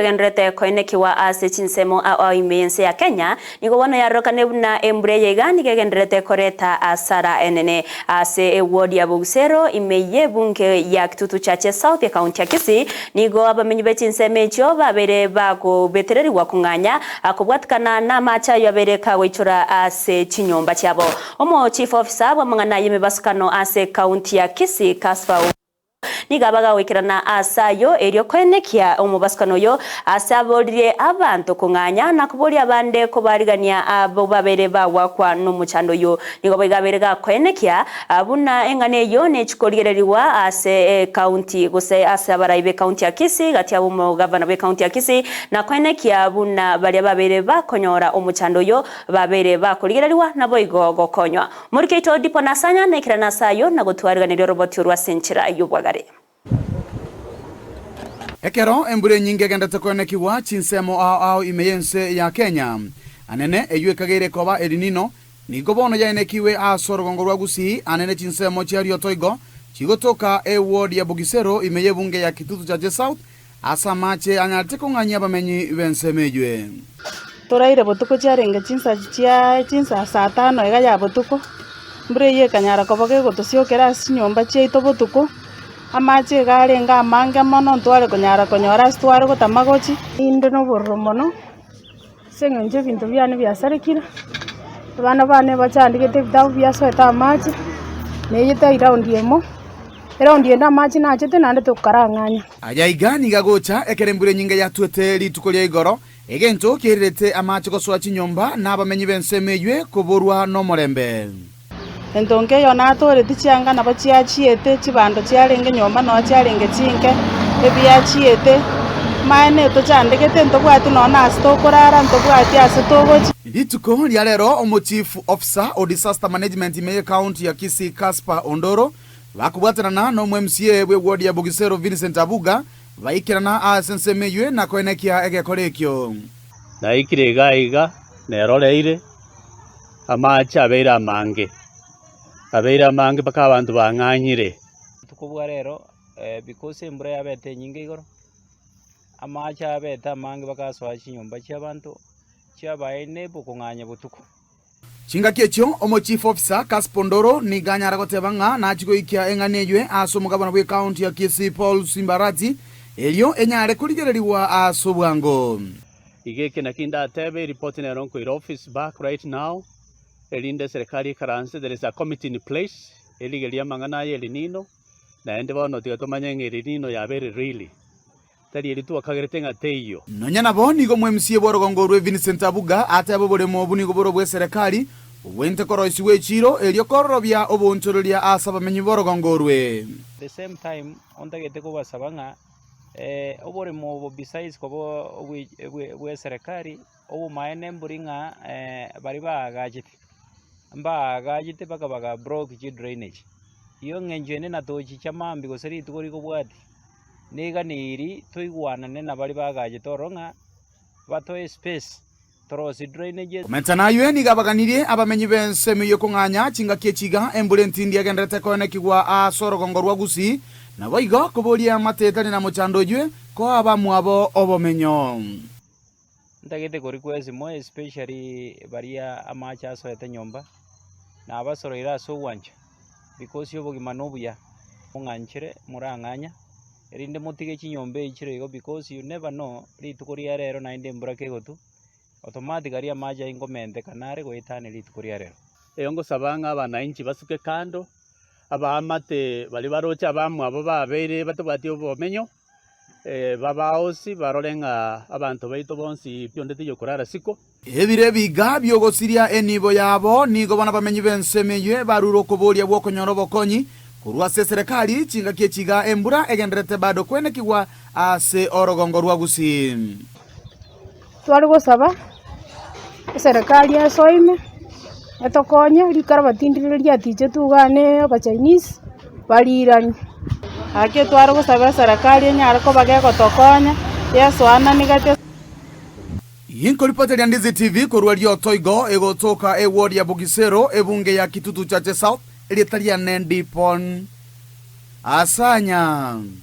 Egendererete koenekiwa ase chinsemo ao ime y'ense ya Kenya, nigo bono yarorokane buna embura eye iga nigo egendererete koreta asara enene ase eward ya Bogusero ime y'ebunge ya Kitutu Chache South ekaunti ya Kisii. Nigo abamenyi be chinsemo echio babeire bagobetererigwa kong'anya kobwatikana namache ayio abeire kagoichora ase chinyomba chiabo. Omo Chief Officer bw'amang'ana y'emebasukano ase ekaunti ya Kisii Casper. Nigo abagagoikerana aase ayio, erio koenekia omobasukano oyo aase aboririe abanto kong'anya na koboria abande kobarigania abwo babeire bagwakwa nomochando oyio. Nigo boigo abeire gakoenekia buna eng'ana eyio nechikorigererigwa ase ekaunti gose ase abarai b'ekaunti ya Kisii gati ab'omogavana bw'ekaunti ya Kisii na koenekia buna baria babeire bakonyora omochando oyio babeire bakorigererigwa naboigo gokonywa. Morike oito Dipo na Sanya naikerane ase ayio na gotwariganeria oroboti orwo ase enchera y'obwagare. Ekero embura enyinge egenderete koenekigwa chinsemo ao ao ime y'ense ya Kenya, anene eyio ekageire koba El Nino, nigo bono yaenekiwe ase orogongo rwa Gusii anene chinsemo chia Riotoigo chigotoka eward ya Bugisero ime y'ebunge ya Kitutu Chache South Ase amache anyarete kong'anyia abamenyi b'ensemo eyio. Toraire botuko chiarenge chinsa chia chinsa saa tano iga ya botuko, embura eyio ekanyara koba gegotosiokera ase chinyomba chiaito botuko, amache iga arenge amange mono ntware konyara konyora ase tware gotama gochia. Inde nobororo mono, ase eng'encho ebinto biane biasarekire, abana bane bachandegete ebitabu biasoete amache, neyete eraundi emo, eraundi ende amache nachete naende tokarang'anya. Aya iga nigo agocha ekero embura enyinge yatwete rituko ria igoro, egento kiairerete amache gosoa chinyomba, na abamenyi b'ensemo eyio koborwa nomorembe. Entonto eyio natooreti chianga nabo chiachiete, chibando chiarenge nyomba noo chiarenge chinke, ebiachiete, amaene etochandegete ntobwati nonya na ase tokorara, ntobwati ase togochia. Rituko ria rero Omochief Officer o Disaster Management ime y'Ecounty ya Kisii Casper Ondoro bakobwatanana na omo MCA bw'eward ya Bogisero Vincent Abuga baikerana ase ensemo eywe na koenekia egekora ekio. Naikire iga aiga, neroreire, Amache abeire amange, abeire amange mpaka abanto bang'anyire. Obotuko bwa rero because embura yabete enyinge igoro, amache abete amange bagasoa chinyomba chia abanto, chiabaene bokong'anya botuko. Chingaki echio omo chief officer Casper Ondoro nigo anyare goteba ng'a nachie goikia eng'ana eywe ase omogabana bw'ecounty ya Kisii Paul Simbarati erio enyare korigererigwa ase obwango. Iga eke naki ndatebe, eripoti nero nkoira office back right now, erinde eserekari ekaranse, there is a committee in place, erigerie amang'ana aya El Nino, naende bono tiga tomanye ng'a El Nino yabeire really, tari eri twakagerete ng'a teiyo. Nonya nabo nigo omwMCA bw'orogongo orwe Vincent Abuga ateba oboremo obu nigo bore obw'eserekari bobwenerete koroisigwa echiiro erio kororobia oboonchoreria ase abamenyi b'orogongo orwe. The same time, ontagete kobasaba ng'a Oboremo obo besides koba bw'eserekari, obomaene mbori ng'a baria baagachete, mbaagachete mpaka baga block chidrainage. Eywo eng'encho ende natochicha mambia gose rituko rikobwatia, niganeirie toigwanane na baria baagachete ororo ng'a batoe espace. Komenta naywe nigo abaganirie abamenyi b'ensemo eyio kong'anya chingaki echi iga embura entindi egendererete koenekigwa ase orogongo rwa Gusii, naboigo koboria eamate etari na mochando oywe koa abamwabo obomenyo. Ntagete ko request more especially baria amache asoete nyomba, nabasoroire ase ogwancha because obogima nobuya, mong'anchere morang'anya erinde motige chinyomba echi chire igo because you never know rituko ria rero naende embura kegotwa, automatically amache ayio nkomentekana are goetania rituko ria rero. Erio ngosaba ng'a abanainchi basuke kando, abaamate baria baroche abamwabo babeire batabwati obomenyo, babaosi barore ng'a abanto baito bonsi pi onde taiyo okorara siko. Ebiro ebiga bi'ogosiria enibo yabo nigo bono abamenyi b'ensemo eyio barure okoboria gw'okonyora obokonyi korwa ase eserekari chingaki echi iga embura egendererete bado kwenekigwa ase orogongo rwa Gusii. Tware gosaba eserekari esoime etokonye rikara batindire riatichetwe igaa ne abachinese bariranie. Gaki tware gosaba eserekari enyare koba gegotokonya yesoanani gati. Inkoripota ria Ndizi TV korwa Riotoigo egotoka eward ya Bugisero ebunge ya Kitutu Chache South erieta riane Dipon Asanya.